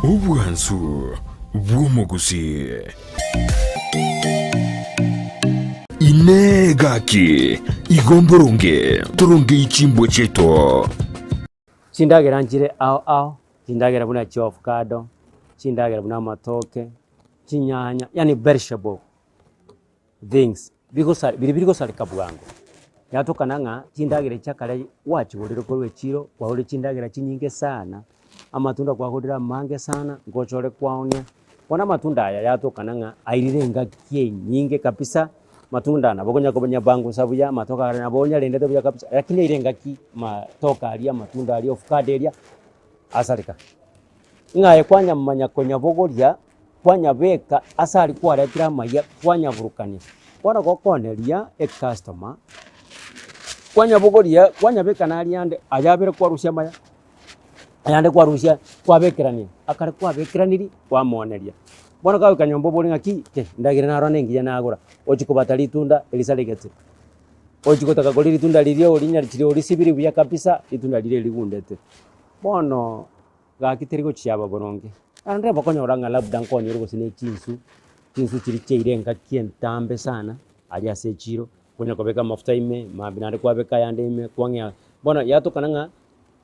Obwansu bw'omogusii. Inee gaki, igo mboronge torongei chimbwa chiaito? Chindagera nchire ao ao, chindagera buna chiofukado, chindagera buna amatoke, chinyanya, yaani vegetable things bigosa biria birigosareka bwango. Yatokana ng'a chindagera echi chiakare gwachigorire korwa echiro, kwagorire chindagera chinyinge sana, amatunda kwagorire amange sana, ngocha ore kwaonia. Bono amatunda aya yatokana ng'a airire engaki enyinge kabisa, matunda nabo okonya konyabangusa buya, amatoke aria nabo onyarendete buya kabisa, lakini aire engaki matoke aria amatunda aria ofukado eria, asareka. Ng'a aye kwanyamanya konyabogoria, kwanyabeka ase aria kwaretire amaiga kwanyaburukania. Bono gokoneria ecustomer, kwanyabogoria kwanyabeka naria ande, aya abere kwarusia amaya, ayande kwarusia kwabekerania, akare kwabekeranirie kwamooneria. Bono kagoika nyomba obore ng'aki eh ndagera naro nengiya nagora, ochia kobata ritunda erisaregete, ochia gotaka koria ritunda riria orinyarechire orisibirie buya kabisa, ritunda riria erigundete. Bono gaki teri gochiaba boronge, naende bakonyora ng'a labda nkonyore gose ne chinsu, chinsu chiria chiaire engaki entambe sana, aria ase echiro, konya kobeka amafuta ime, mambia naende kwabeka ayande ime, kwang'ea, bono yatokana ng'a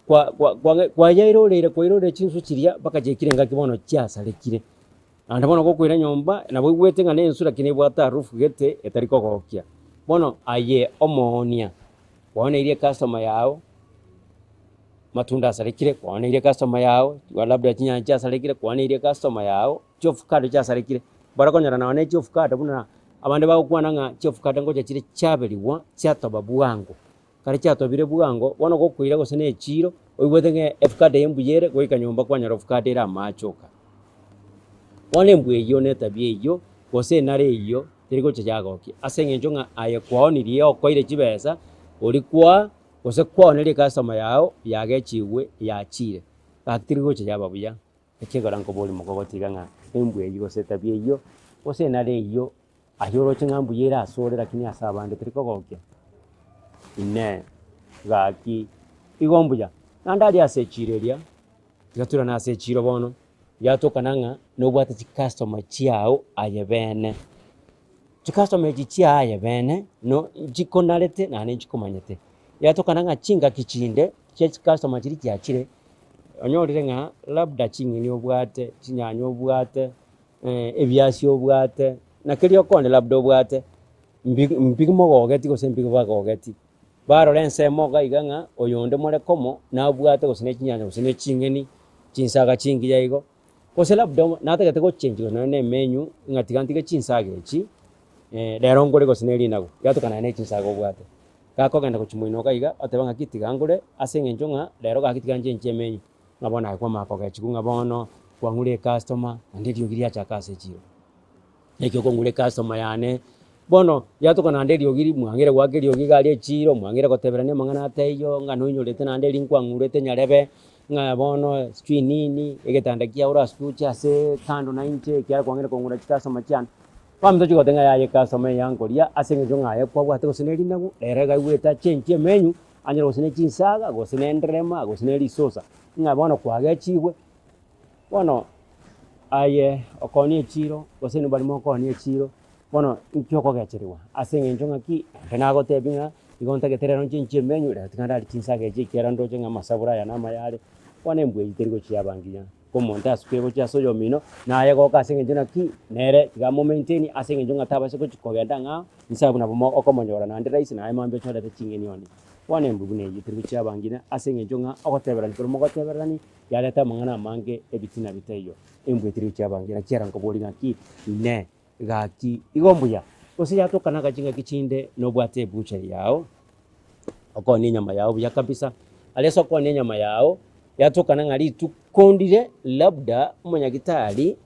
kwa kwa kwang'e kwayairoreire kwairoreire chinsu chiria mpaka chiaikire engaki bono chiasarekire. Naende bono gokoira nyomba, nabo oigwete ng'a na ensu lakini ebwate harufu gete etari kogokia. Bono aye omoonia, kwaoneirie ecustomer yago, matunda asarekire, kwaoneirie ecustomer yago, labda chinyanya chiasarekire, kwaoneirie ecustomer yago, chiofukado chiasarekire, barakonyora nonye na chiofukado buna abande bagokwana ng'a chiofukado ngocha chire chiaberigwa chiatoba bwango. Ekero chiatobire bwango, bono gokoira gose na echiiro, oigwete ng'a efukado eye mbuya ere, goika nyomba kwanyora efukado ere amache oka. Bono embwa eyio na etabia eyio, gose enara eyio, teri gocha yagokia ase eng'encho ng'a aye kwaonirie okoire chibesa, oria kwaa, gose kwaoneria ecustomer yago, yagechigwe yachire, gaki teri gocha yaba buya. Ekiagera nkoboria mokogotiga ng'a embwa eyio gose etabia eyio, gose enara eyio, aye oroche ng'a mbuya ere asore lakini ase abande teri kogokia. Inee! Gaki, igo mbuya? Naende aria ase echiiro eria, tiga toirane ase echiiro bono, yatokana ng'a nobwate chicustomer chiao aye bene. Chicustomer echi chiao aye bene, no nchikonarete naende nchikomanyete. Yatokana ng'a chingaki chinde, chia chicustomer chiria chiachire, Onyorire ng'a labda ching'eni obwate, chinyanya obwate, ebiasi obwate, na keria okonya labda obwate, mbi mbimogogeti gose mbibagogeti. Barora ensemo iga iga ng'a oyonde more komo nabwate gose ne chinyanya gose ne ching'eni, chinsaga chingiya igo, gose labda natagete gochenji gose nonye na emenu ng'a tiga ntige chinsaga echi, rero ngore gose ne rinagu, yatoka naye ne chinsaga obwate. Gakogenda gochia moino iga iga, oteba ng'aki tiga ngore ase eng'encho ng'a rero gaki tiga nchenchie emenyo, ng'a bono aye kwamanya kogechigwa ng'a bono kwang'ure ecustomer, naende eriogi riachaka ase echiro. Naki okong'ura ecustomer yane, bono yatoka naende eriogi ri mwang'ire goaka eriogi iga aria echiro, mwang'ire goteberania amang'ana ataiyo, ng'a noinyorete naende eri nkwang'urete nyarebe, ng'a bono sijui nini, egetanda kiago orasuche ase kando na inche ekiagera kwang'ire kong'ura chicustomer chiane. Bono tochia goteba ng'a yaya ecustomer eye yankoria ase eng'encho ng'a aye kwabwate gose ne rinagu, rero iga aigwete achenchie emenu, anyore gose ne chinsaga, gose ne enderema, gose ne risosa, ng'a bono kwagechigwe. Bono aye okoonia echiro, gose inwe baria mokoonia echiro, bono inki okogecherigwa ase eng'encho ng'aki, onde nagotebia ng'a igo ntagete rero nchenchie emenu, rero tiga ndarie chinsaga echi ekiagera ndoche ng'a amasabore aya namaya are, bono embwa eyio teri gochia yaba ngiya. Omonto asuke gochia ase oyomino, naye goka ase eng'encho naki, nere tiga amo maintain ase eng'encho ng'a tabasa gochi kogenda ang'e inse abwo nabo mo okomonyora naende rahisi naye mambia ochorete ching'eni onde. Bono embwa buna eyio teri gochia abangina ase eng'encho ng'a ogoteberani korwa mogotebererani, yareta amang'ana amange ebitina bitaiyo. Embwa etari gochia abangina kiara nkobori ng'aki, inee, gaki igo mbuya? Gose yatokana iga ching'aki chinde nobwate ebuchari yao, okoonia enyama yao buya kabisa, aria ase okoonia enyama yao, yatokana ng'a rituko ndire labda omonyagitari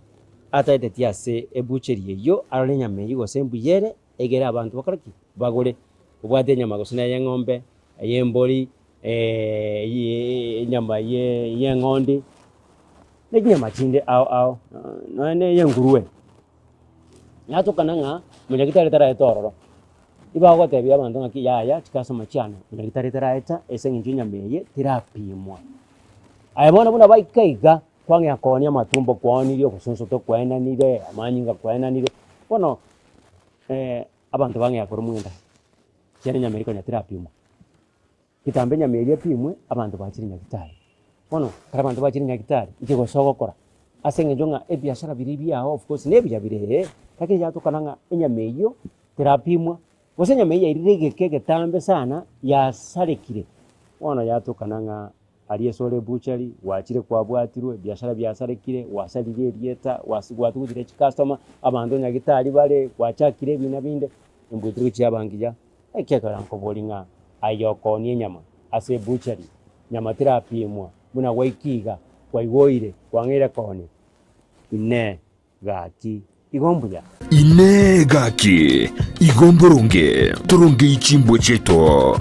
ataeteti ase ebucheri eyio arore enyama eyio gose mbuya ere, egere abanto bakore ki? Bagore. Obwate enyama gose na ey'eng'ombe, ey'embori, enyama ye y'eng'ondi, na chinyama chinde ao ao, nonya na ey'engurue. Yatokana ng'a monyagitari taraeta ororo, ibagotebia abanto ng'aki yaya chikasoma chiane, monyagitari taraeta ase eng'encho enyama eye terapimwa. Aye bono buna baika iga. Kwang'ea koonia amatumbo kwaonirie, obosonsoto kwaenanire, amanyinga kwaenanire, bono abanto bang'ea korwa mwenda, ekiagera enyama eria konya terapimwa. Kitambo enyama eria epimwe, abanto bachire nyagetari. Bono ekero abanto bachire nyagetari, inki gose ogokora? Ase eng'encho ng'a ebiasara biria biago of course na ebuya bire ee, lakini yatokana ng'a enyama eyio terapimwa, gose enyama eyio yairire egeka egetambe sana, yasarekire, bono yatokana ng'a aria ase ore ebuchari, gwachire kwabwatirwe, ebiasara biasarekire, gwasaririe erieta, gwasi gwatugutire chicustomer, abanto nyagetari bare, gwachakire ebina binde, embwetire gochia yaba ngiya. Ekiagera nkoboria ng'a aye okoonia enyama ase ebuchari, nyama terapimwa buna gwaika iga, kwaigoire, kwang'eire koonia? Inee! Gaki, igo mbuya? Inee! Gaki, igo mboronge torongei chimbwa chiaito?